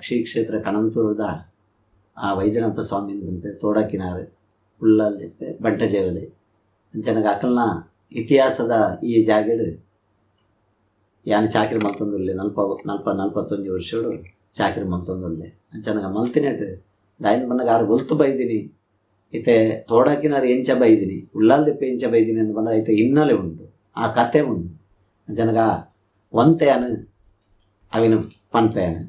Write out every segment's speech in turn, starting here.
ಶ್ರೀ ಕ್ಷೇತ್ರ ಕಣಂತೂರುದ ಆ ವೈದ್ಯನಾಥ ಸ್ವಾಮಿ ಪನ್ಪೆರ್ ತೋಡಕಿನಾರ್ ಉಳ್ಳಾಲ್ದಿಪ್ಪೆ ಬಂಟ ಜೇವಲೆ ಅಂಚನಗ ಅಕಲ್ನ ಇತಿಹಾಸದ ಈ ಜಾಗೆಡ್ ಯಾನ್ ಚಾಕಿರಿ ಮಲ್ತೊಂದುಲ್ಲೆ ನಲ್ಪ ನಲ್ಪ ನಲ್ಪತ್ತೊಂಜಿ ವರ್ಷೊಡು ಚಾಕಿರಿ ಮಲ್ತೊಂದುಲ್ಲೆ. ಅಂಚನಗ ಮಲ್ತಿನೆಟ್ ದಾಯೆಂದ್ ಪನ್ನಗ ಆರ್ ಒಲ್ತು ಬೈದಿನಿ, ಇತ್ತೆ ತೋಡಕಿನಾರ್ ಎಂಚ ಬೈದಿನಿ, ಉಳ್ಳಾಲ್ದಿಪ್ಪೆ ಎಂಚ ಬೈದಿನಿ ಅಂದ್ ಪಂಡ ಐತ ಹಿನ್ನೆಲೆ ಉಂಡು, ಆ ಕತೆ ಉಂಡು. ಅಂಚನಗ ಒಂತೆ ಯಾನ್ ಅವೆನ್ ಪನ್ಪೆ ಯಾನ್.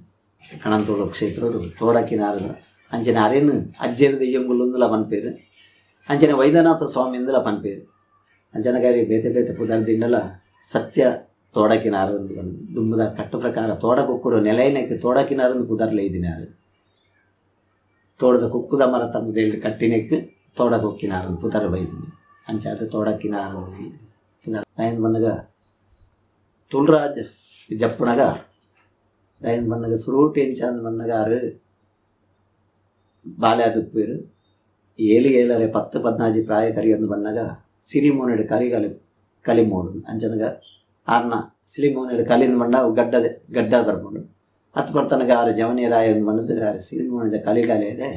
ಕಣಂತೂರು ಕ್ಷೇತ್ರಡು ತೋಡಕಿನಾರದ ಅಂಚನೆ ಅರೆನ್ ಅಜ್ಜೆರ್ ದೆಯ್ಯಂಗುಲುಂದುಲ ಪನ್ಪೆರ್, ಅಂಚನೆ ವೈದ್ಯನಾಥ ಸ್ವಾಮಿ ಇಂದುಲ ಪನ್ಪೆರ್. ಅಂಚನಗ ಬೇತೆ ಬೇತೆ ಪುದರ್ ದಿಂಡಲ ಸತ್ಯ ತೋಡಕಿನಾರ್ ಅಂದ್ ಪಂದ್ ದುಂಬುದ ಕಟ್ಟು ಪ್ರಕಾರ ತೋಡ ಕುಕ್ಕುಡು ನೆಲೈನಕ್ಕೆ ತೋಡಕಿನಾರ್ ಅಂದ್ ಪುದರ್ ಲೈದಿನಾರ್. ತೋಡದ ಕುಕ್ಕುದ ಮರತ ಮುದೆಲ್ಡ್ ಕಟ್ಟಿನೆಕ್ ತೋಡ ಕುಕ್ಕಿನಾರ್ ಅಂದ್ ಪುದರ್ ಬೈದಿನಿ. ಅಂಚಾದ್ ತೋಡಕಿನಾರ್ ಪುದರ್. ದಾಯೆಂದ್ ಪನ್ನಗ ತುಳುರಾಜ್ ಜಪ್ಪುನಗ ದಾಯೆಂದ್ ಪನ್ನಗ ಸುರೂಟ್ ಎಂಚ ಅಂದ್ ಪನ್ನಗ ಆರ್ ಬಾಲೆ ಆದುಪ್ಪೆರ್. ಏಳು ಏಳರೆ ಪತ್ತು ಪದ್ನಾಜಿ ಪ್ರಾಯ ಕರಿಯೊಂದು ಬನ್ನಗ ಸಿರಿಮೋನೆಡ್ ಕರಿಗಲೆ ಕಲಿಮೋಡು ಅಂಚನಗ ಆರ್ನ ಸಿರಿಮೋನೆಡ್ ಕಲಿಂದ್ ಪಂಡ ಅವು ಗಡ್ಡದೆ ಗಡ್ಡ ಬರ್ಪುಂಡು. ಅತ್ ಪರ್ತನಗ ಆರ್ ಜವನಿಯರಾಯ ಪಂಡ್ದ್ ಆರ್ ಸಿರಿಮೋನೆದ ಕಲಿಗಾಲೆರೆ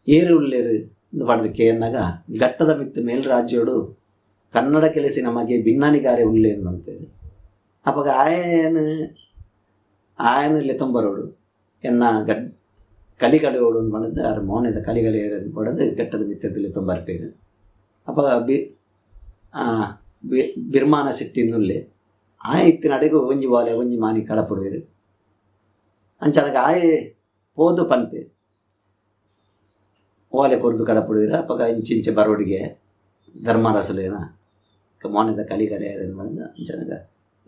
ಏರ್ ಉಲ್ಲೆರ್ ಇಂದ್ ಪಂಡ್ದ್ ಕೇನ್ನಗ ಗಟ್ಟದ ಮಿತ್ತ್ ಮೇಲ್ರಾಜ್ಯೋಡು ಕನ್ನಡ ಕೆಲಸಿ ನಮಗೆ ಬಿನ್ನಾಣಿಗಾರೆ ಉಲ್ಲೆ ಇಂದ್ ಪನ್ಪೆರ್. ಅಪಗ ಆಯನ್ ಆಯನ್ ಲೆತೊಂಬರೋಡು ಎನ್ನ ಗಡ್ ಕಲಿ ಕಲಿಯೋಡು ಅಂದ್ ಪಂಡ್ದ್ ಆರ್ ಮೋನೆದ ಕಲಿಗಲೆರ್ ಪಂಡ್ದ್ ಗಟ್ಟದ ಮಿತ್ತ್ ಲೆತೊಂಬರ್ಪೆರ್. ಅಪಗ ಬಿ ಬಿರ್ಮಾನ ಶೆಟ್ಟಿ ಇಂದುಲ್ಲೆ ಆಯೆ ಇತ್ತಿನಡೆಗ್ ಒಂಜಿ ಓಲೆ ಒಂಜಿ ಮಾನಿ ಕಡಪುಡುವೆರ್. ಅಂಚಾನಗ ಆಯೆ ಪೋದು ಪನ್ಪೆ ಓಲೆ ಕೊರ್ದು ಕಡಪುಡುವೆರ್. ಅಪಗ ಇಂಚ ಇಂಚ ಬರೋಡಿಗೆ ಧರ್ಮರಸುಲೇನ ಮೋನೆದ ಕಲಿಗಲೆರ್ ಪಂಡ್ದ್ ಅಂಚಾನಗ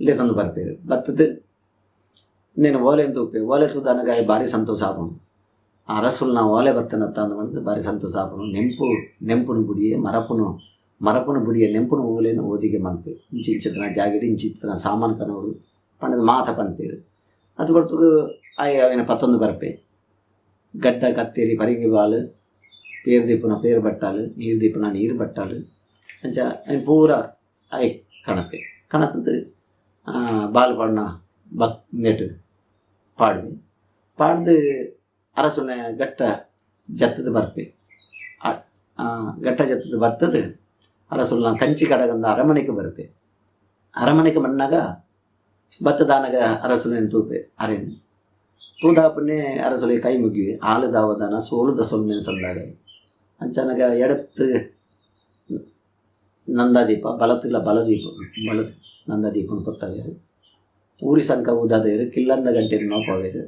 ಲೆತೊಂದು ಬರ್ಪೆರ್. ಬತ್ತುದು ಉಂದೆನ್ ಓಲೆನ್ ತೂಪೆ. ಓಲೆ ತೂದಾನಗ ಆಯೆ ಬಾರಿ ಸಂತೋಷ ಆಪುಂಡು. ಆ ಅರಸುಲ್ನ ಓಲೆ ಬತ್ತನತ್ತ ಅಂದ್ ಪಂಡ್ದ್ ಬಾರಿ ಸಂತೋಷ ಆಪುಂಡು. ನೆಂಪು ನೆಂಪುನು ಬುಡಿಯೆ ಮರಪುನು ಮರಪುನು ಬುಡಿಯೆ ನೆಂಪುನು ಓಲೆನ್ ಓದಿಗೆ ಮನ್ಪೆ. ಇಂಚ ಇಂಚಿತ್ತಿನ ಜಾಗೆಡ್ ಇಂಚಿತ್ತಿನ ಸಾಮಾನ್ ಕನೊಡು ಪಂಡ್ದ್ ಮಾತ ಪನ್ಪೆರ್. ಅತ್ ಪೊರ್ತುಗು ಆಯೆ ಅವೆನ್ ಪತ್ತೊಂದು ಬರ್ಪೆ. ಗಡ್ಡ ಕತ್ತೆರಿ ಪರಿಂಗಿ ಬಾಲ್, ಪೇರ್ ದೀಪುನ ಪೇರ್ ಬಟ್ಟಾಲ್, ನೀರ್ ದೀಪುನ ನೀರ್ ಬಟ್ಟಾಲ್, ಅಂಚ ಐನ್ ಪೂರ ಆಯೆ ಕನಪೆ. ಕನತ್ದ್ ಬಾಲ್ ಪಾಡುನ ಬಕ್ ಉಂದೆಟ್ ಪಾಡುವೆ. ಪಾಡ್ದ್ ಅರಸುನ ಗಟ್ಟ ಜತ್ತ್ದ್ ಬರ್ಪೆ. ಗಟ್ಟ ಜತ್ತ್ದ್ ಬತ್ತದ್ ಅರಸುಲ್ನ ಕಂಚಿ ಕಡಗಂದ ಅರಮನೆಕ್ ಬರ್ಪೆ. ಅರಮನೆಕ್ ಬನ್ನಗ ಬತ್ತದಾನಗ ಅರಸುಲೆನ್ ತೂಪೆ ಅರೆನ್. ತೂದಾಪುನೆ ಅರಸುಲೆ ಕೈ ಮುಗಿವೆ. ಆಲುದಾವದನ ಸೋಲುದ ಸೊಲ್ಮೆನ್ ಸಂದಾವೆ. ಅಂಚಾನಗ ಎಡತ್ ನಂದಾದೀಪ ಬಲತ್ಲ ಬಲದೀಪ ಬಲತ್ ನಂದಾದೀಪನ್ ಪೊತ್ತವೆರ್. ಊರಿ ಸಂಕ ಊದಾದೆರ್ ಕಿಲ್ಲಂದ ಗಂಟೆನ್ ನೋಪವೆರ್.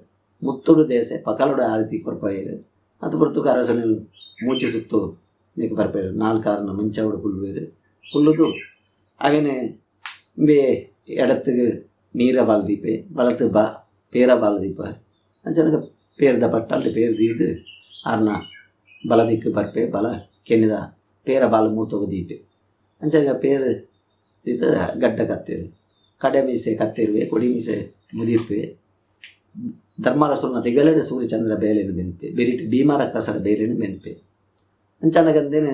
ಮುತ್ತುಡು ದೇಸೆ ಪಕಲುಡು ಆರತಿ ಕೊರ್ಪಯೆರ್. ಅತ್ ಪೊರ್ತುಗು ಅರಸುಲೆನ್ ಮೂಚಿ ಸುತ್ತು ನೆಕ್ ಬರ್ಪೆರ್. ನಾಲ್ಕಾರನ ಮಂಚವುಡು ಕುಲ್ಲುವೆರ್. ಕುಲ್ಲುದು ಅವೆನ್ ಇಂಬೆ ಎಡತ್ಗ್ ನೀರ ಬಾಲ್ ದೀಪೆ, ಬಲತ್ ಬ ಪೇರ ಬಾಲ್ ದೀಪ. ಅಂಚನಗ ಪೇರ್ದ ಬಟ್ಟಲ್ಡ್ ಪೇರ್ ದೀದ್ ಆರ್ನ ಬಲ ದಿಕ್ಕು ಬರ್ಪೆ. ಬಲ ಕೆನ್ನಿದ ಪೇರ ಬಾಲ್ ಮೂರ್ತೊಗು ದೀಪೆ. ಅಂಚನಗ ಪೇರ್ ದೀದ್ ಗಡ್ಡ ಕತ್ತೆರ್. ಕಡೆ ಮೀಸೆ ಕತ್ತೆರುವೆ, ಕೊಡಿ ಮೀಸೆ ಮುದಿರ್ಪೆ. ಧರ್ಮರಸುಲ್ನ ತಿಗಲೆಡ್ ಸೂರ್ಯಚಂದ್ರ ಬೇಲೆನ್ ಬೆನ್ಪೆ. ಬೆರಿಟ್ ಭೀಮ ರಕ್ಕಸರ ಬೇಲೆನ್ ಬೆನ್ಪೆ. ಅಂಚನಗ ಅಂದೇನ್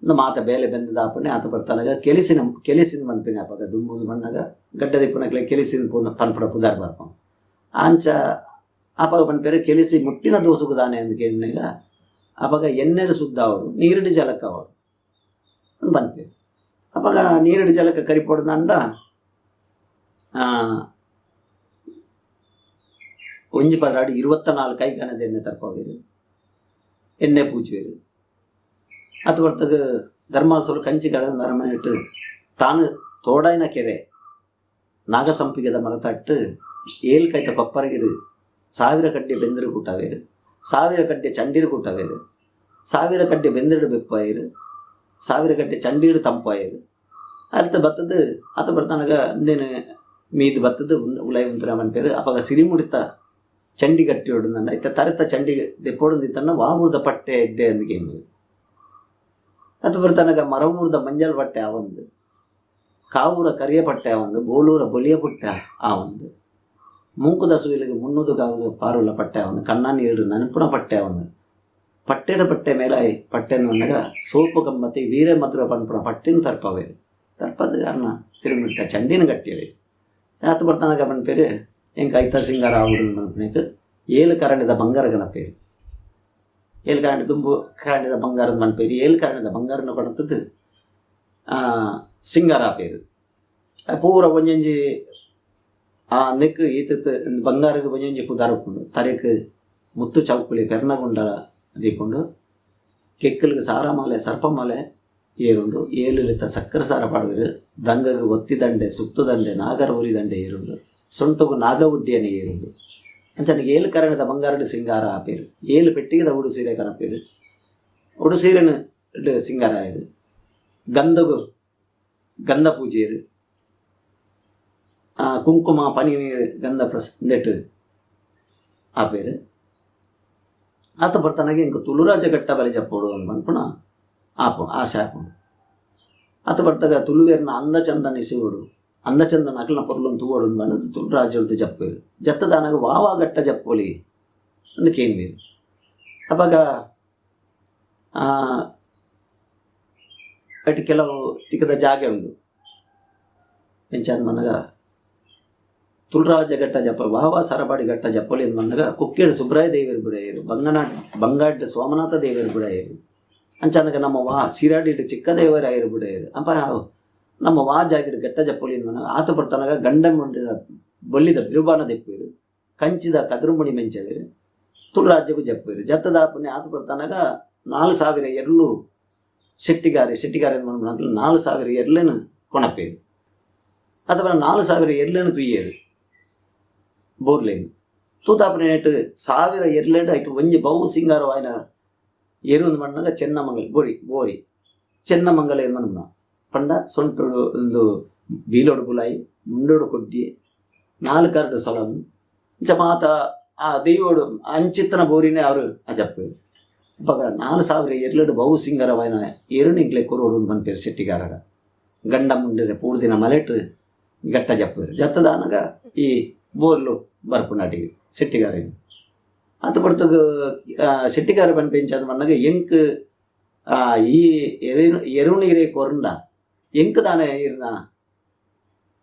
ಉಂದು ಮಾತ ಬೇಲೆ ಬೆಂದ್ ಆಪುನೆ ಆತ ಬರ್ತನಗ ಕೆಲಿಸಿನ ಕೆಲಿಸಿನ ಪನ್ಪಿನ ಅಪಗ ದುಂಬುಂದು ಪನ್ನಗ ಗಡ್ಡ ದಿಪ್ಪುನಕ್ಲೆ ಕೆಲಿಸಿನ ಪೂನ ಪನ್ಪುನ ಪುದರ್ ಬರ್ಪುಂಡು. ಅಂಚ ಅಪಗ ಪನ್ಪೆರ್ ಕೆಲಿಸಿ ಮುಟ್ಟಿನ ದೋಸುಗು ದಾನೆ ಅಂದ್ ಕೇನ್ನಗ ಅಪಗ ಎಣ್ಣೆಡ್ ಸುದ್ದ ಆವೊಡು ನೀರ್ಡ್ ಜಲಕ ಆವೊಡು ಅಂದ್ ಪನ್ಪೆರ್. ಅಪಗ ನೀರ್ಡ್ ಜಲಕ ಕರಿಪೊಡುಂದಾಂಡ ಒಂಜಿ ಪದ್ರಾಡ್ ಇರುವತ್ತ ನಾಲ್ ಕೈಕನದ ಎಣ್ಣೆ ತರ್ಪಾವೆರ್. ಎಣ್ಣೆ ಪೂಜುವೆರ್. ಅತ್ ಪೊರ್ತುಗು ಧರ್ಮಾಸುರು ಕಂಚಿ ಕಡಂದ ಅರಮನೆಟ್ ತಾನು ತೋಡಾಯಿನ ಕೆರೆ ನಾಗಸಂಪಿಗೆದ ಮರತಟ್ಟ್ ಏಲ್ ಕೈತ ಕೊಪ್ಪರಿಗೆಡ್ ಸಾವಿರ ಕಡ್ಡೆ ಬೆಂದಿರು ಕೂಟಾವೆರ್, ಸಾವಿರ ಕಡ್ಡೆ ಚಂಡಿರು ಕೂಟಾವೆರ್, ಸಾವಿರ ಕಡ್ಡೆ ಬೆಂದಿರ್ಡ್ ಬೆಪ್ಪಾಯೆರ್, ಸಾವಿರ ಕಡ್ಡೆ ಚಂಡಿಡ್ ತಂಪಾಯೆರ್. ಅಲ್ತ್ ಬತ್ತುದ್ ಅತ್ ಬರ್ತನಗ ಉಂದೆನ್ ಮೀದ್ ಬತ್ತುದ್ ಉಲಯಿ ಉಂತುನ ಪನ್ಪೆರ್. ಅಪಗ ಸಿರಿಮುಡಿತ ಚಂಡಿ ಗಟ್ಟಿಯೊಡುಂದಂಡ ಇತ್ತೆ ತರೆತ ಚಂಡಿ ದೆಪ್ಪೊಡುಂದಿತ್ತಂಡ ವಾವೂರ್ದ ಪಟ್ಟೆ ಎಡ್ಡೆ ಅಂದ್ ಕೇನುವೆರ್. ಅತ್ ಬರ್ತನಗ ಮರವೂರ್ದ ಮಂಜಲ್ ಪಟ್ಟೆ ಆವಂದ್, ಕಾವೂರ ಕರಿಯ ಪಟ್ಟೆ ಆವಂದ್, ಬೋಳೂರ ಬೊಳಿಯ ಪುಟ್ಟೆ ಆವಂದ್, ಮೂಂಕುದ ಸುಯಿಲಿಗ್ ಮುನ್ನೂದು ಗಾವುದ ಪಾರುಲ ಪಟ್ಟೆ ಆವಂದ್, ಕಣ್ಣ ನೀರ್ಡ್ ನನ್ಪುನ ಪಟ್ಟೆ ಆವಂದ್, ಪಟ್ಟೆಡ್ ಪಟ್ಟೆ ಮೇಲಾಯಿ ಪಟ್ಟೆಂದ್ ಪನ್ನಗ ಸೋಪು ಗಮ್ಮತಿ ವೀರ ಮಧುರ ಪನ್ಪುನ ಪಟ್ಟೆನ್ ತರ್ಪವೆರ್. ತರ್ಪದ್ ಅರ್ನ ಸಿರಿಮಿಡ್ತ ಚಂಡಿನ್ ಗಟ್ಟಿಯೆರ್. ಆತ್ ಬರ್ತನಗ ಪನ್ಪೆರ್ ಎಂಕ್ ಐತ ಸಿಂಗಾರ ಆವೊಡು ಪನ್ಪಿನೆಕ್ ಏಳು ಕರಣಿದ ಬಂಗಾರ ಗಣಪೇರು ಏಳು ಕರಂಡಿ ದುಂಬು ಕರಂಡಿದ ಬಂಗಾರದ ಮನ್ಪೇರು ಏಳು ಕರಂಡಿದ ಬಂಗಾರನ ಕೊಡತದ್ದು ಸಿಂಗಾರ ಪೇರು ಪೂರ ಒಂಜೊಂಜಿ ಆ ನೆಕ್ ಈತ ಬಂಗಾರಗ್ ಒಂಜೊಂಜಿ ಪುದಾರ್ ಉಪ್ಪುಂಡು. ತರೆಕ್ ಮುತ್ತು ಚೌಕುಲಿ ಪೆರ್ನಗುಂಡಲ ದೀಪುಂಡು. ಕೆಕ್ಕಲ್ಗ್ ಸಾರಮಾಲೆ ಸರ್ಪಮಾಲೆ ಏರುಂಡು. ಏಲುಲಿತ ಸಕ್ಕರೆ ಸಾರ ಪಾಡುವೆರ್. ದಂಗಗ್ ಒತ್ತಿ ದಂಡೆ ಸುತ್ತು ದಂಡೆ ನಾಗರ ಉರಿ ದಂಡೆ ಏರುಂಡು. ಸೊಂಟೊಗು ನಾಗ ಉಡ್ಡಿಯನೆ ಏರುಂಡು. ಅಂಚನೆ ಏಳು ಕರಣದ ಬಂಗಾರಡ್ ಸಿಂಗಾರ ಆಪೇರು. ಏಳು ಪೆಟ್ಟಿಗೆದ ಉಡು ಸೀರೆ ಕನಪೇರು. ಉಡು ಸೀರೆನ್ ಸಿಂಗಾರ ಆಯೆರ್. ಗಂಧಗು ಗಂಧ ಪೂಜೆಯೆರ್. ಕುಂಕುಮ ಪನಿ ನೀರು ಗಂಧ ಪ್ರಸ್ ಉಂದೆಟ್ ಆಪೇರು. ಆತ ಬರ್ತನಾಗ ಎಂಕ್ ತುಳುರಾಜ ಘಟ್ಟ ಬಲಿ ಜಪ್ಪೊಡು ಪನ್ಪುನ ಆಪು ಆಸೆ ಆಪುಂಡು. ಆತ ಬರ್ತಗ ತುಳುವೆರ್ನ ಅಂದ ಚಂದ ನಿಸಿವೊಡು ಅಂದ ಚಂದನ ಅಕ್ಲ್ನ ಪೊರ್ಲುನ್ ತೂವೊಡು ಪಂದ್ ತುಳುರಾಜ್ಯೊರ್ದು ಜಪ್ಪುವೆರ್. ಜತ್ತದಾನಗ ವಾ ವಾ ಘಟ್ಟ ಜಪ್ಪೊಲಿ ಅಂದ್ ಕೇನ್ವೆರ್. ಅಪಗ ಐಟ್ ಕೆಲವು ತಿಕ್ಕದ ಜಾಗೆ ಉಂಡು. ಎಂಚಾಂದ್ ಪನ್ನಗ ತುಳುರಾಜ ಘಟ್ಟ ಜಪ್ಪ ವಾ ವಾ ಸರಪಾಡಿ ಘಟ್ಟ ಜಪ್ಪೊಲಿ ಅಂದ್ ಪನ್ನಗ ಕುಕ್ಕೆಡ್ ಸುಬ್ರಾಯ ದೇವೆರ್ ಬುಡಯೆರ್, ಬಂಗನಾಡ್ ಬಂಗಾಡ್ಡ್ ಸೋಮನಾಥ ದೇವೆರ್ ಬುಡಯೆರ್. ಅಂಚಾನಗ ನಮ್ಮ ವಾ ಸಿರಾಡಿಡ್ ಚಿಕ್ಕ ದೇವರಾಯೆರ್ ಬುಡಯೆರ್. ಅಪ ನಮ್ಮ ವಾ ಜಾಗೆಡ್ ಘಟ್ಟ ಜಪ್ಪೊಲಿ ಅಂದ್ ಪನ್ನಗ ಆತ ಪೊರ್ತನಗ ಗಂಡ ಮುಂಡಿನ ಬೊಲ್ಲಿದ ಬಿರುಬಾನ ದೆಪ್ಪುವೆರ್. ಕಂಚಿದ ಕದುರುಮಣಿ ಮೆಂಚವೆರ್. ತುಳುರಾಜ್ಯಗ್ ಜಪ್ಪುವೆರ್. ಜತ್ತದಾಪುನೆ ಆತ ಪೊರ್ತನಗ 4000 ಎರ್ಲು ಶೆಟ್ಟಿಗಾರೆ ಶೆಟ್ಟಿಗಾರೆ ಪನ್ಪುನಕುಲು 4000 ಎರ್ಲೆನ್ ಕೊನಪೆರ್. ಅಥವಾ 4000 ಎರ್ಲೆನ್ ತೂಯೆರ್ ಬೋರ್ಲೆನ್ ತೂತಾಪುನೆಟ್ 1000 ಎರ್ಲೆಡ್ ಐಟ್ ಒಂಜಿ ಬಹು ಸಿಂಗಾರವಾಯಿನ ಎರುಂದು ಪನ್ನಗ ಚೆನ್ನಮಂಗಲ ಬೋರಿ ಬೋರಿ ಚೆನ್ನಮಂಗಲ ಇಂದ್ ಪನ್ಪುನ ಪಂಡ ಸೊಂಟೊಡು ಉಂದು ಬೀಲೊಡು ಬುಲಾಯಿ ಮುಂಡೊಡು ಕೊಡ್ಡಿ ನಾಲ್ ಕರಡು ಸೊಲನ್ ಇಂಚ ಮಾತ ಆ ದೈವೊಡು ಅಂಚಿತ್ತನ ಬೋರಿನೇ ಅವರು ಅಜಪ್ಪುವೆರ್. ಅಪಗ 4000 ಎರ್ಲೆಡ್ ಬಹು ಸಿಂಗಾರವಾಯಿನ ಎರುನು ಎಂಕ್ಲೆ ಕೊರೊಡು ಇಂದ್ ಪನ್ಪೆರ್ ಶೆಟ್ಟಿಗಾರಡ. ಗಂಡ ಮುಂಡೆರೆ ಪೂರ್ದಿನ ಮಲೆಟ್ ಘಟ್ಟ ಜಪ್ಪುವೆರ್. ಜತ್ತದಾನಗ ಈ ಬೋರ್ಲು ಬರ್ಪುಂಡು ಅಡಿಗ್ ಶೆಟ್ಟಿಗಾರೆಗ್. ಆತ್ ಪೊರ್ತುಗು ಶೆಟ್ಟಿಗಾರೆ ಪನ್ಪೆ ಇಂಚಾದ್ ಪನ್ನಗ ಎಂಕ್ ಈ ಎರು ಎರುನು ಇರೆ ಕೊರ್ಂಡ ಎಂಕ್ ದಾನೆ ಇರ್ನ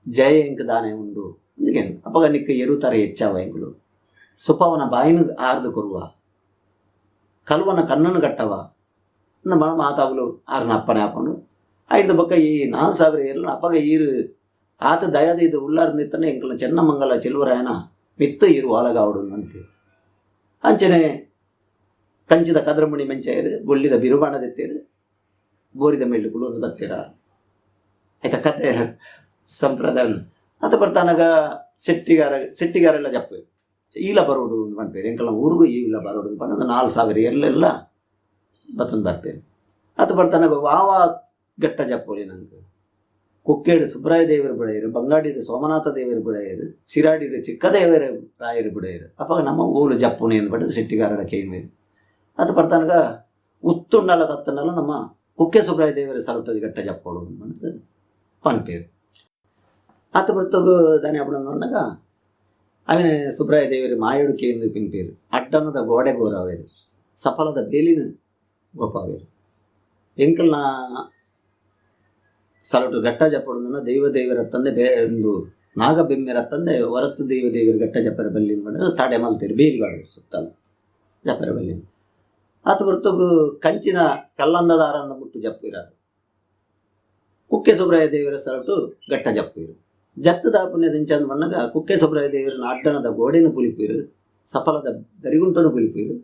ಜಯ ಎಂಕ್ ದಾನೆ ಉಂಡು ಇಂದ್ ಕೇನ್ಪೆ. ಅಪಗ ನಿಕ್ಕ್ ಎರು ತರ ಎಚ್ಚಾವ ಎಂಕುಲು ಸುಪವನ ಬಾಯಿನ್ ಆರ್ದ್ ಕೊರುವ ಕಲ್ವನ ಕಣ್ಣನ್ ಕಟ್ಟವ ಇಂದ್ ಪಂಡ ಮಾತ ಅವುಲು ಆರ್ನ ಅಪ್ಪಣೆ ಆಪುಂಡು. ಐಡ್ದ್ ಬೊಕ್ಕ ಈ 4000 ಎರುನು ಅಪಗ ಈರ್ ಆತ್ ದಯ ದೀದ್ ಉಳ್ಳಾರ್ಂದ್ ಇತ್ತ್ಂಡ ಎಂಕಲ್ನ ಚೆನ್ನಮಂಗಲ ಚೆಲುವರಾಯನ ಮಿತ್ತ್ ಈರ್ ವಾಲಗಾವೊಡು ಇಂದ್ ಪನ್ಪೆರ್. ಅಂಚನೆ ಕಂಚಿದ ಕದ್ರಮಣಿ ಮೆಂಚಾಯೆರ್, ಬೊಳ್ಳಿದ ಬಿರುಬಾಣ ದೆತ್ತೆರ್, ಬೋರಿದ ಮೇಲ್ಡ್ ಕುಲೊಂದು ಬತ್ತೆರ್ ಆರ್. ಐತ ಕತೆ ಸಂಪ್ರದಾಯ ಅತ ಬರ್ತನಗ ಶೆಟ್ಟಿಗಾರ ಶೆಟ್ಟಿಗಾರೆಲ್ಲ ಜಪ್ಪುವೆರ್. ಈಲ ಬರೊಡು ಇಂದ್ ಪನ್ಪೆರ್ ಎಂಕಲ್ನ ಊರುಗು ಈಲ ಬರೊಡು ಇಂದ್ ಪಂಡ 4000 ಎರ್ಲೆಲ್ಲ ಬತ್ತೊಂದು ಬರ್ಪೆರ್. ಅತ್ ಬರ್ತನಗ ವಾ ವಾ ಘಟ್ಟ ಜಪ್ಪೊಲಿ ನಂಕ್. ಕುಕ್ಕೆಡ್ ಸುಬ್ರಾಯ ದೇವೆರ್ ಬುಡಯೆರ್, ಬಂಗಾಡಿಡ್ ಸೋಮನಾಥ ದೇವೆರ್ ಬುಡಯೆರ್, ಶಿರಾಡಿಡ್ ಚಿಕ್ಕದೇವೆರ್ ರಾಯೆರ್ ಬುಡಯೆರ್. ಅಪಗ ನಮ ಓಲು ಜಪ್ಪುನಿ ಇಂದ್ ಪಂಡ್ದ್ ಶೆಟ್ಟಿಗಾರಡ ಕೇನುವೆರ್. ಅತ್ ಬರ್ತನಗ ಉತ್ತುಂಡಲ ತತ್ತುಂಡಲ ನಮ್ಮ ಕುಕ್ಕೆ ಸುಬ್ರಾಯ ದೇವೆರ್ ಸ್ಥಳೊಟ್ಟು ಘಟ್ಟ ಜಪ್ಪೊಡು ಪಂಡ್ದ್ ಪನ್ಪೆರ್. ಆತ್ ಪೊರ್ತುಗು ದಾನೆ ಆಪುಂಡು ಪನ್ನಗ ಅವೆನ್ ಸುಬ್ರಾಯ ದೇವೆರ್ ಮಾಯೊಡು ಕೇಂದ್ ಪಿನ್ಪೆರ್. ಅಡ್ಡನದ ಗೋಡೆ ಗೋರಾವೆರ್. ಸಫಲದ ಬೇಲಿನ್ ಗೋಪಾವೆರ್. ಎಂಕಲ್ನ ಸ್ಥಳೊಟ್ಟು ಘಟ್ಟ ಜಪ್ಪೊಡು ದೈವ ದೇವೆರತ್ತಂದೆ ಬೇ ಉಂದು ನಾಗಬೆಮ್ಮೆರತ್ತಂದೆ ಹೊರತು ದೈವ ದೇವೆರ್ ಘಟ್ಟ ಜಪ್ಪರೆ ಬಲ್ಲಿ ಪಂಡ್ದ್ ತಡೆ ಮಲ್ತೆರ್ ಬೇಲಿ ಪಾಡ್ವೆರ್ ಸುತ್ತಲ ಜಪ್ಪರೆ ಬಲ್ಲಿ. ಆತ್ ಪೊರ್ತುಗು ಕಂಚಿನ ಕಲ್ಲಂದ ದಾರಂದ ಮುಟ್ಟು ಜಪ್ಪುವೆರ್ ಆರ್. ಕುಕ್ಕೆ ಸುಬ್ರಾಯ ದೇವರ ಸ್ಥಳೊಟ್ಟು ಘಟ್ಟ ಜಪ್ಪುವೆರ್. ಜತ್ತ್ ದಾಪುನೆದ ಇಂಚಂದ್ ಪನ್ನಗ ಕುಕ್ಕೆ ಸುಬ್ರಾಯ ದೇವೆರ್ನ ಅಡ್ಡಣದ ಗೋಡೆನ್ ಪುಲಿಪುವೆರ್, ಸಫಲದ ದರಿಗುಂಟೊನು ಪುಲಿಪುವೆರ್.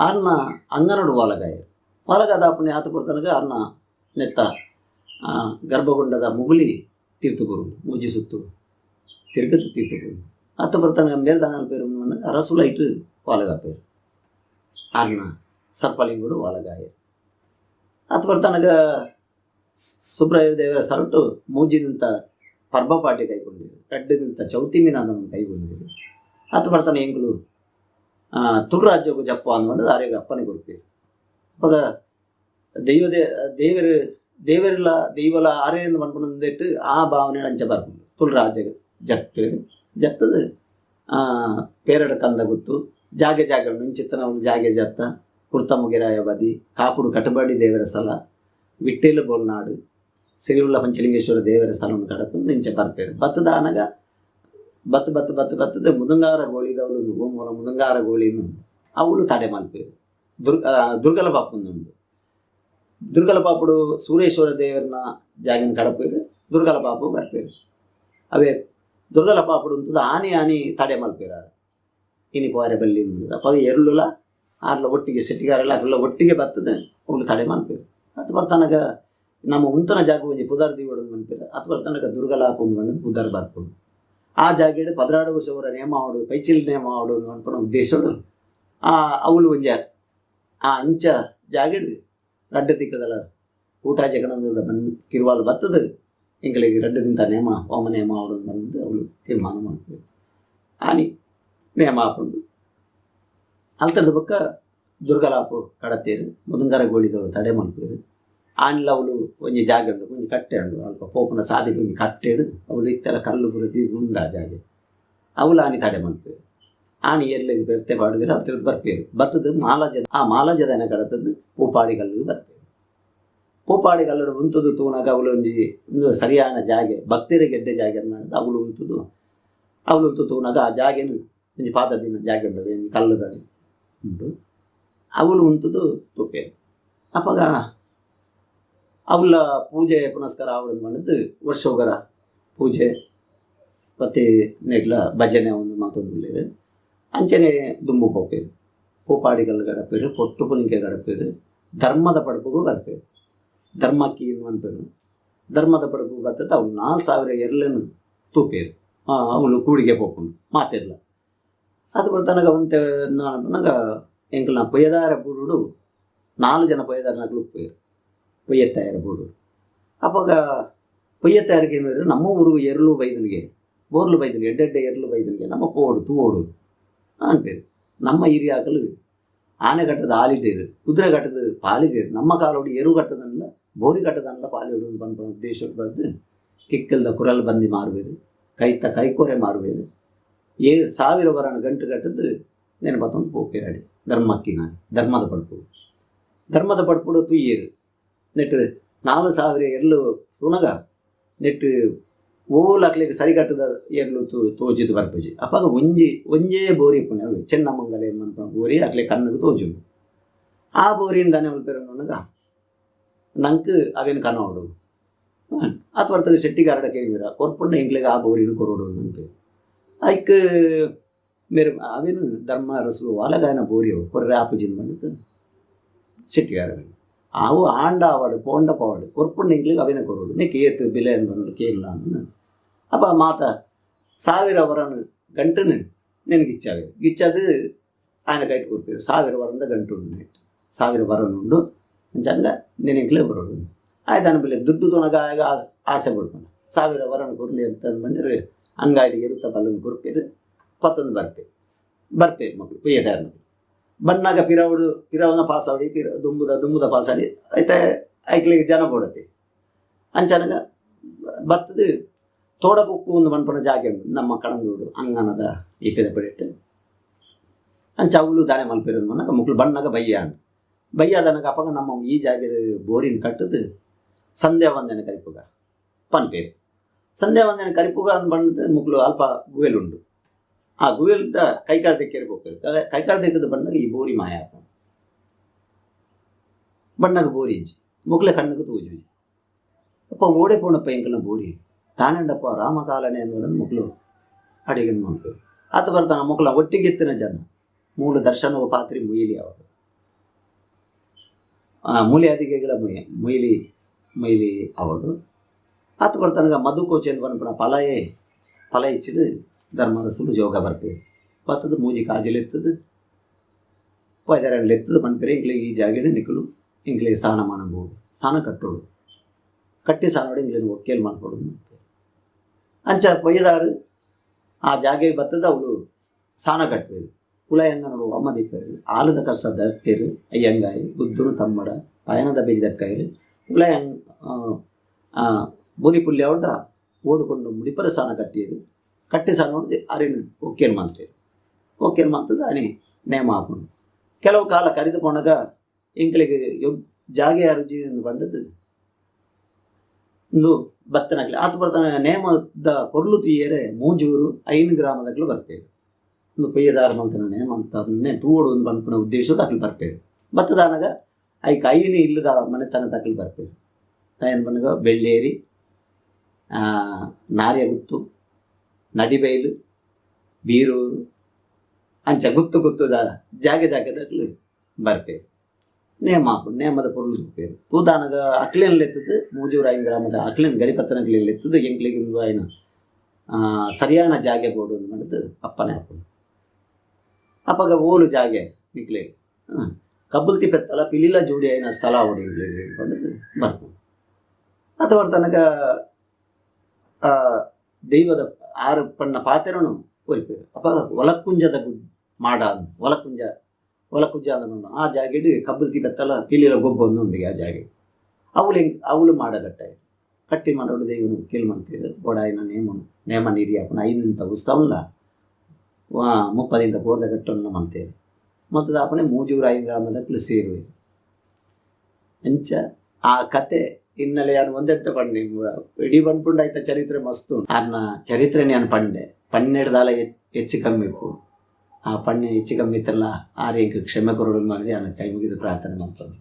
ಆರ್ನ ಅಂಗನೊಡು ವಾಲಗಾಯೆರ್. ವಾಲಗ ದಾಪುನೆ ಆತ್ ಪೊರ್ತನಗ ಆರ್ನ ನೆತ್ತ ಗರ್ಭಗುಂಡದ ಮುಗುಲಿ ತೀರ್ಥ ಬೂರುಂಡು. ಮೂಜಿ ಸುತ್ತು ತಿರ್ಗದ್ ತೀರ್ಥ ಬೂರುಂಡು. ಆತ್ ಪೊರ್ತನಗ ಮೇರ್ ದಾನ ಮಲ್ಪುವೆರ್ ಪನ್ನಗ ಅರಸುಲು ಐಟ್ ವಾಲಗಾಪೆರ್. ಆರ್ನ ಸರ್ಪಲಿಂಗೊಡು ವಾಲಗಾಯೆರ್. ಆತ್ ಪೊರ್ತನಗ ಸುಬ್ರಾಯ ದೇವರ ಸರಟು ಮೂಜಿದಿಂತ ಪರ್ಬಪಾಟಿ ಕೈಗೊಂಡೆರ್. ರಡ್ಡ್ ಚೌತಿ ಮೀನಾದನ ಕೈಗೊಂಡೆರ್. ಆತ್ ಪೊರ್ತನ ಎಂಕುಲು ತುಳು ರಾಜ್ಯೊಗು ಜಪ್ಪು ಅಂದ್ ಪಂಡ್ದ್ ಆರೆಗ್ ಅಪ್ಪಣೆ ಕೊರ್ಪೆರ್. ಅಪಗ ದೈವ ದೇವೆರ್ ದೇವೆರ್ಲ ದೈವಲ ಆರೇ ಅಂದ್ ಪನ್ಪುನ ಉಂದೆಟ್ ಆ ಭಾವನೆ ಅಂಚ ಬರ್ಪುಂಡು. ತುಳು ರಾಜ್ಯಗ್ ಜಪ್ಪೆರ್. ಜತ್ತದ್ ಪೇರಡ ಕಂದ ಗುತ್ತು ಜಾಗೆ ಜಾಗೆ ಉಂಡು. ಇಂಚಿತ್ತಿನವುಲು ಜಾಗೆ ಜತ್ತ ಕುರ್ತ ಮುಗಿರಾಯ ಬದಿ ಕಾಪುಡು ಕಟಬಾಡಿ ದೇವರ ಸ್ಥಳ ವಿಟ್ಟೇಲು ಬೋಲ್ನಾಡು ಸಿರಿವುಳ್ಳ ಪಂಚಲಿಂಗೇಶ್ವರ ದೇವರ ಸ್ಥಳನ್ ಕಡತೊಂದು ಇಂಚ ಬರ್ಪೆರ್. ಬತ್ತುದಾನಗ ಬತ್ತು ಬತ್ತು ಬತ್ತು ಬತ್ತದ ಮುದಂಗಾರ ಗೋಳಿದವಳು ಓಮೂಲ ಮುದಂಗಾರ ಗೋಳಿನು ಅವಳು ತಡೆ ಮಲ್ಪೇರು. ದುರ್ಗಲ ಪಾಪುಂದುಂಡು. ದುರ್ಗಲ ಪಾಪುಡು ಸೂರೇಶ್ವರ ದೇವರನ ಜಾಗಿನ ಕಡಪೇರು, ದುರ್ಗಲ ಪಾಪು ಬರ್ಪೇರು. ಅವೇ ದುರ್ಗಲ ಪಾಪುಡು ಉಂತುದು ಆನಿ ಆನಿ ತಡೆ ಮಲ್ಪೇರು. ಇನಿ ಪೋರೆ ಬಲ್ಲಿ ಅಪ್ಪ ಎರುಳುಲ ಆರ್ಲ ಒಟ್ಟಿಗೆ ಸೆಟ್ಟಿಗಾರೆಲ್ಲ ಅಕ್ಲೆಲ್ಲ ಒಟ್ಟಿಗೆ ಬರ್ತದೆ, ಅವ್ಲು ತಡೆ ಮಲ್ಪೇರು. ಅದು ಬರ್ತನಗ ನಮ್ಮ ಉಂತನ ಜಾಗ ಒಂಜಿ ಪುದರ್ ದೀವಡು ಮನ್ಪೇರು. ಅದು ಬರ್ತನಗ ದುರ್ಗಲಾಪ ಪಂದ್ ಪುದರ್ ಬರ್ಪುಂಡು. ಆ ಜಾಗೆಡ್ 12 ವರ್ಷವರ ನೇಮ ಆವಡು, ಪೈಚಿಲ್ ನೇಮ ಆವಡು ಪನ್ಪುನ ಉದ್ದೇಶಡು ಆ ಅವ್ಲು ಒಂಜಿ ಆ ಅಂಚ ಜಾಗೆಡ್ ರಡ್ಡ್ ತಿಕ್ಕದಲ ಊಟ ಜಗಣದ ಬನ್ ಕಿರುವಾಲು ಬತ್ತದು ಎಂಕಲೆಗ್ ರಡ್ಡ್ ದಿನತ ನೇಮ ಹೋಮ ನೇಮ ಆವಡು ಪಂದ್ ಅವ್ಲು ತೀರ್ಮಾನ ಮಲ್ಪುವೆರ್. ಆನಿ ನೇಮ ಆಪುಂಡು. ಅಲ್ತರ್ದ್ ಬೊಕ್ಕ ದುರ್ಗಲಾಪು ಕಡತೇರು, ಮುದಂಗಾರ ಗೋಳಿದವ್ಲು ತಡೆ ಮಲ್ಪುವೆರ್. ಆನಿಲ ಅವ್ಲು ಒಂಜಿ ಜಾಗೆ ಉಂಡು, ಒಂಜಿ ಕಟ್ಟೆ ಉಂಡು, ಅಲ್ಪ ಪೋಪುನ ಸಾದಿಗ್ ಒಂಜಿ ಕಟ್ಟೆಡ್ ಅವ್ಲು ಇತ್ತೆಲ ಕಲ್ಲು ಪೂರ ದೀದ್ ಉಂಡು ಆ ಜಾಗೆ. ಅವ್ಲು ಆನಿ ತಡೆ ಮಲ್ಪುವೆರ್. ಆನಿ ಎರ್ಲೆಗ್ ಬೆರ್ತೆ ಪಾಡುವೆರ್, ಅಲ್ತರ್ದ್ ಬರ್ಪೆರ್. ಬತ್ತುದು ಮಾಲಜ ಆ ಮಾಲಜದನ ಕಡತುದು ಪೂಪಾಡಿ ಕಲ್ಲುಗು ಬರ್ಪೆರ್. ಪೂಪಾಡಿ ಕಲ್ಲುಡು ಉಂತುದು ತೂನಗ ಅವ್ಲು ಒಂಜಿ ಉಂದು ಸರಿಯಾನ ಜಾಗೆ, ಭಕ್ತೆರೆಗ್ ಎಡ್ಡೆ ಜಾಗೆ ಅಂದ್ ಅವ್ಲು ಉಂತುದು ಅವ್ಲು ಉಂತು ತೂನಗ ಆ ಜಾಗೆನ್ ಒಂಜಿ ಪಾದ ದಿನ ಜಾಗೆ ಉಂಡು, ಒಂಜಿ ಕಲ್ಲುದ ಉಂಡು, ಅವ್ಲು ಉಂತುದು ತೂಪೆರ್. ಅಪಗ ಅವ್ಲ ಪೂಜೆ ಪುನಸ್ಕಾರ ಆವಡ್ ಪಂಡುದು ವರ್ಷೊಗರ ಪೂಜೆ ಪತ್ತಿ ನೆಡ್ಲ ಭಜನೆ ಒಂದು ಮಲ್ತೊಂದುಲ್ಲೆರ್. ಅಂಚನೆ ದುಂಬು ಪೋಪೆರ್, ಪೂಪಾಡಿ ಕಲ್ಲು ಗಡಪೆರ್, ಪೊಟ್ಟು ಪುಲಿಂಕೆ ಗಡಪೆರ್, ಧರ್ಮದ ಪಡ್ಪುಗು ಬರ್ಪೆರ್. ಧರ್ಮಕ್ಕಿ ಪನ್ಪೆರ್. ಧರ್ಮದ ಪಡ್ಪು ಬತ್ತದ ಅವು 4000 ಎರ್ಲೆನ್ ತೂಪೆರ್. ಅವ್ಲು ಕೂಡಿಗೆ ಪೋಪುಂಡು ಮಾತೆರ್ಲ. ಅದು ಬರ್ತನಗ ಒಂತೆ ಪನ್ನಗ ಎಂಕಲ್ನ ಪೊಯ್ಯದಾರ ಬೂಡುಡು 4 ಜನ ಪೊಯ್ಯದಾರನಕುಲು ಉಪ್ಪುವೆರ್ ಪೊಯ್ಯತ್ತಾಯರ ಬೂಡು. ಅಪಗ ಪೊಯ್ಯತ್ತಾಯರಿಗೆ ಏನುವೆರ್, ನಮ್ಮ ಊರು ಎರ್ಲು ಬೈದನಿಗೆ ಬೋರ್ಲು ಬೈದನಿಗೆ ಎಡ್ಡೆಡ್ಡೆ ಎರ್ಲು ಬೈದನಿಗೆ ನಮ್ಮ ಪೋಡು ತೂವೋಡು ಅನ್ಪೇರು. ನಮ್ಮ ಹಿರಿಯಾಕಲು ಆನೆ ಕಟ್ಟದ ಆಲಿದೇರು, ಕುದುರೆ ಕಟ್ಟದ ಪಾಲಿದೇರು, ನಮ್ಮ ಕಾಲೋಡು ಎರು ಕಟ್ಟದನ್ಲ ಬೋರಿ ಕಟ್ಟದನ್ಲ ಪಾಲಿಡು ಪನ್ಪುನ ಉದ್ದೇಶಡ್ ಬತ್ತ್ ಕಿಕ್ಕಲ್ದ ಕುರಲ್ ಬಂದಿ ಮಾರುವೆರ್, ಕೈತ ಕೈಕೊರೆ ಮಾರುವೆರ್. 7000 ವರನ ಗಂಟು ಕಟ್ಟದು ನೆನಪತ್ತೊಂದು ಪೋಪೇರು ಅಡೆ ಧರ್ಮಕ್ಕಿನಾಡಿ ಧರ್ಮದ ಪಡ್ಪುಡು. ಧರ್ಮದ ಪಡ್ಪುಡು ತುಯ್ಯೇರು. ನೆಟ್ 4000 ಎರ್ಲು ತುನಗ ನೆಟ್ ಓಲ್ ಅಕ್ಲೆಗ್ ಸರಿ ಕಟ್ಟದ ಎರ್ಲು ತೋಜಿದ್ ಬರ್ಪುಜಿ. ಅಪಗ ಒಂಜಿ ಒಂಜೇ ಬೋರಿ ಇಪ್ಪುಂಡು, ಅವು ಚೆನ್ನಮಂಗಲ ಪನ್ಪುನ ಬೋರಿ ಅಕ್ಲೆ ಕಣ್ಣುಗು ತೋಜುಂಡು. ಆ ಬೋರಿನ್ ದಾನೆ ಮಲ್ಪೆರ್ ಪನ್ನಗ ನಂಕ್ ಅವೆನ್ ಕನೋಡು ಆತ್ ವರ್ತಗ ಶೆಟ್ಟಿಗಾರಡ ಕೇನುವೆರ್ ಕೊರ್ಪುಂಡ ಎಂಕ್ಲೆಗ್ ಆ ಬೋರಿನ್ ಕೊರೊಡು ಪನ್ಪೆರ್. ಐಕ್ ಮೇರ್ ಅವೆನ್ ಧರ್ಮ ಅರಸು ವಾಲಗಾಯನ ಬೋರಿ ಅವು ಕೊರ್ರೆ ಆಪುಜಿಂದ್ ಪಂಡುದು ಶೆಟ್ಟಿಗಾರ ಅವು ಆಂಡ ಆವಡ್ ಪೋಂಡ ಪೋವಡ್ ಕೊರ್ಪುಂಡ ಎಂಕ್ಲೆಗ್ ಅವೆನ ಕೊರೊಡು, ನೆಕ್ ಏತ್ ಬಿಲೆ ಅಂದ್ ಕೇನ್ಲ ಅಂದ್. ಅಪ ಮಾತ 1000 ವರನ್ ಗಂಟುನು ನೆನ್ ಗಿಚ್ಚಾವೆರ್. ಗಿಚ್ಚಾದ್ ಆಯನ ಕೈಟ್ ಕೊರ್ಪೆರ್. 1000 ವರಂದ ಗಂಟು ಉಂಡು ನೆಟ್ 1000 ವರನ್ ಉಂಡು ಅಂಚಂಡ ನೆನ್ ಎಂಕ್ಲೆ ಬರೊಡು. ಆಯೆ ದಾನ ಬಿಲೆ ದುಡ್ಡು ತೂನಗ ಆಯಗ್ ಆಸೆ ಬುಡ್ಪುಂಡು. 1000 ವರನ್ ಕೊರ್ಲೆ ಅಂತ ಪಂಡೆರ್ ಅಂಗಾಡಿ ಎರುತ ಬಲ್ಲನ್ ಕೊರ್ಪೆರ್, ಪತ್ತೊಂದು ಬರ್ಪೆರ್. ಬರ್ಪೆರ್ ಮೊಕುಲು ಪೊಯ್ಯೆದಾರ್ನಕುಲು. ಬನ್ನಾಗ ಪಿರವುಡು ಪಿರವುನ ಪಾಸಾವಡಿ ಪಿರ ದುಂಬುದ ದುಂಬುದ ಪಾಸಾಡಿ ಐತೆ ಐಕ್ಲೆಗ್ ಜನ ಬೋಡತೆ. ಅಂಚನಗ ಬತ್ತದು ತೋಡಕುಕ್ಕು ಒಂದು ಪನ್ಪುನ ಜಾಗೆ ಉಂಡು ನಮ್ಮ ಕಡಂದೂಡು ಅಂಗನದ ಈಪೆದ ಪಡೆಟ್. ಅಂಚ ಅವುಲು ದಾನೆ ಮಲ್ಪೆರ್ ಪನ್ನಗ ಮೊಕುಲು ಬಣ್ಣಗ ಬಯ್ಯ ಆಂಡ್. ಬಯ್ಯಾದನಗ ಅಪಗ ನಮ್ಮ ಈ ಜಾಗೆಡ್ ಬೋರಿನ್ ಕಟ್ಟುದು ಸಂಧ್ಯಾ ವಂದನೆ ಕರಿಪುಗ ಪನ್ಪೆರ್. ಸಂಧ್ಯಾ ವಂದನೆ ಕರಿಪುಗ ಅಂದ್ ಪಂಡುದು ಮೊಕುಲು ಅಲ್ಪ ಗುವೆಲ್ ಉಂಡು, ಆ ಗುವೆಲ್ದ ಕೈಕಾಲು ತೆಕ್ಕೆರೆ ಪೋಪೆರ್. ಕೈಕಾಲು ತೆಕ್ಕದ ಬಣ್ಣಗ ಈ ಬೋರಿ ಮಾಯ ಆಪುಂಡು. ಬಣ್ಣಗ ಬೋರಿ ಇಜ್ಜಿ, ಮೊಕ್ಲೆ ಕಣ್ಣುಗು ತೋಜುಜಿ. ಅಪ್ಪ ಓಡೆ ಪೋಣಪ್ಪ ಎಂಕಲ್ನ ಬೋರಿ ತಾನಂಡಪ್ಪ ರಾಮಕಾಲನೆ ಅಂದ್ ಮೊಕ್ಲು ಅಡಿಗೆ ಮಲ್ಪೆರ್. ಆತ ಬರ್ತಾನ ಮೊಕ್ಲ ಒಟ್ಟಿಗೆ ಇತ್ತಿನ ಜನ ಮೂಲ ದರ್ಶನ ಪಾತ್ರಿ ಮುಯಿಲಿ ಅವರು ಮೂಲೆ ಅದಿಗೆಗಳ ಮೊಯ್ಲಿ ಮೊಯ್ಲಿ ಅವಳು. ಆತ ಬರ್ತಾನಗ ಮಧು ಕೋಚೆ ಪನ್ಪುನ ಪಲಯೇ ಫಲ ಇಚ್ಚಿದು ಧರ್ಮರಸುಲು ಯೋಗ ಬರ್ಪೇರು. ಬತ್ತದು ಮೂಜಿ ಕಾಜಿಲು ಎತ್ತದು ಪೈದರಂಡ್ಲು ಎತ್ತದು ಪನ್ಪೆರೆ ಎಂಕ್ಲೆಗ್ ಈ ಜಾಗೆಡ್ ನಿಕುಲು ಎಂಕ್ಲೆಗ್ ಸ್ಥಾನಮಾನ ಬೋಡು, ಸ್ಥಾನ ಕಟ್ಟೋಡು, ಕಟ್ಟಿ ಸ್ಥಾನೋಡು ಎಂಕ್ಲೆನ್ ಒಕ್ಕೇಲ್ ಮಲ್ಪೊಡು ಪನ್ಪೆರ್. ಅಂಚ ಪೊಯ್ಯದಾರು ಆ ಜಾಗೆಗ್ ಬತ್ತದ ಅವುಲು ಸ್ಥಾನ ಕಟ್ಟುವೆರ್. ಕುಲಯಂಗನೋಡು ಅಮ್ಮ ದೀಪೆರ್, ಆಲದ ಕರ್ಸ ದರ್ತೇರು, ಅಯ್ಯಂಗಾಯಿ ಗುದ್ದುನು ತಮ್ಮಡ ಪಯಣದ ಬೆಡಿ ದಕ್ಕಾಯರು ಕುಲಯಂಗ್ ಬೂರಿ ಪುಲ್ಯ ಓಡುಕೊಂಡು ಮುಡಿಪರ ಸ್ಥಾನ ಕಟ್ಟಿಯರು. ಕಟ್ಟಿ ಸ್ಥಾನ ನೋಡಿದೆ ಅರಿನ ಒಕ್ಕೇನು ಮಲ್ತೇರು. ಒಕ್ಕೇನು ಮಲ್ತದ ಅನಿ ನೇಮ ಆಪುಂಡು. ಕೆಲವು ಕಾಲ ಕರಿದು ಪೋನಗ ಎಂಕ್ಲೆಗ್ ಜಾಗೆ ಅರುಜಿ ಎಂದು ಪಂಡದು ಉಂದು ಬತ್ತನಕ್ಲೆ ಆತ್ ಬರ್ತನ ನೇಮದ ಪೊರ್ಲು ತೂಯೆರೆ ಮೂಜೂರು ಐನ್ ಗ್ರಾಮದಕ್ಲು ಬರ್ಪೆರ್. ಉಂದು ಪೊಯ್ಯೆದಾರ್ ಮಲ್ತಿನ ನೇಮ ಅಂತ ತೂವೊಡು ಅಂದ್ ಪನ್ಪಿನ ಉದ್ದೇಶೊಡು ಅಕ್ಲು ಬರ್ಪೆರ್. ಬತ್ತದಾನಗ ಐಕ್ ಐನ್ ಇಲ್ಲದ ಮನೆತನದಕ್ಲು ಬರ್ಪೆರ್. ದಾಯೆಂದ್ ಪನ್ನಗ ಬೆಳ್ಳೇರಿ, ನಾರ್ಯಗುತ್ತು, ನಡಿಬೈಲು, ಬೀರೂರು ಅಂಚ ಗುತ್ತು ಗುತ್ತುದ ಜಾಗೆ ಜಾಗೆದಕ್ಲು ಬರ್ಪೆರ್. ನೇಮ ಆಪುಂಡು ನೇಮದ ಪೊರ್ಲು ತೂಪೆರ್. ತೂದಾನಗ ಅಕ್ಲೆನ್ ಲೆತ್ತುದು ಮೂಜೂರು ಐನ್ ಗ್ರಾಮದ ಅಕ್ಲೆನ್ ಗಡಿಪತ್ತನಕ್ಲೆನ್ ಲೆತ್ತುದು ಎಂಕ್ಲೆಗ್ ಉಂದು ಆಯಿನ ಸರಿಯಾನ ಜಾಗೆ ಬೋಡು ಅಂದ್ ಪಂಡುದು ಅಪ್ಪಣೆ ಆಪುಂಡು. ಅಪಗ ಓಲು ಜಾಗೆ ನಿಕ್ಲೆಗ್ ಕಬ್ಬುಲ್ತಿ ಪೆತ್ತಲ ಪಿಲಿಲ ಜೋಡಿ ಆಯಿನ ಸ್ಥಳ ಆವೊಡು ಎಂಕ್ಲೆಗ್ ಪಂಡುದು ಬರ್ಪುಂಡು. ಅತ ಬರ್ತನಗ ದೈವದ ಆರ್ ಪನ್ನ ಪಾತೆರೊನು ಒರಿಪೆರ್. ಅಪಗ ಒಲಕುಂಜದ ಮಾಡ ಒಲಕುಂಜ ಒಲಕುಂಜ ಅಂದ್ ಆ ಜಾಗೆಡ್ ಕಬ್ಬುಲ್ತಿ ಪೆತ್ತಲ ಪಿಲಿಲ ಗೊಬ್ಬೊಂದು ಉಂಡು ಆ ಜಾಗೆಡ್. ಅವುಲು ಎಂಕ್ ಅವುಲು ಮಾಡ ಕಟ್ಟಾಯೆರ್. ಕಟ್ಟಿ ಮರೊಡು ದೈವೊನು ಕೇಲ್ ಮಲ್ತೆರ್ ಬೋಡಾಯಿನ ನೇಮೊನು ನೇಮ ನಿಡಿ ಆಪುನ ಐನಿಂತ ಉತ್ಸವನ್ಲ 30 ದಿನದ ಕೋರ್ದ ಕಟ್ಟೊನ್ಲ ಮಲ್ತೆರ್. ಮಲ್ತ್ದ್ ಆಪುನೆ ಮೂಜೂರು ಐನ್ ಗ್ರಾಮದಕುಲು ಸೇರುವೆರ್. ಅಂಚ ಆ ಕತೆ ಹಿನ್ನೆಲೆ ಯಾನ್ ಒಂದೆತ್ತ ಪಂಡೆ ಇಡೀ ಪನ್ಪುಂಡ ಐತ ಚರಿತ್ರೆ ಮಸ್ತ್ ಉಂಡು. ಆರ್ನ ಚರಿತ್ರೆನ್ ಯಾನ್ ಪಂಡೆ ಪನ್ನೆಡ್ ದಾಲ ಹೆಚ್ಚು ಕಮ್ಮಿ ಇಪ್ಪು. ಆ ಪಣ್ಣೆ ಹೆಚ್ಚು ಕಮ್ಮಿ ಇತ್ತಲ್ಲ ಆರ್ ಎಂಕ್ ಕ್ಷಮೆ ಕೊರೊಡು ಪಂದ್ ಯಾನ್ ಕೈ ಮುಗಿದ್ ಪ್ರಾರ್ಥನೆ ಮಲ್ತೊಂದೆ.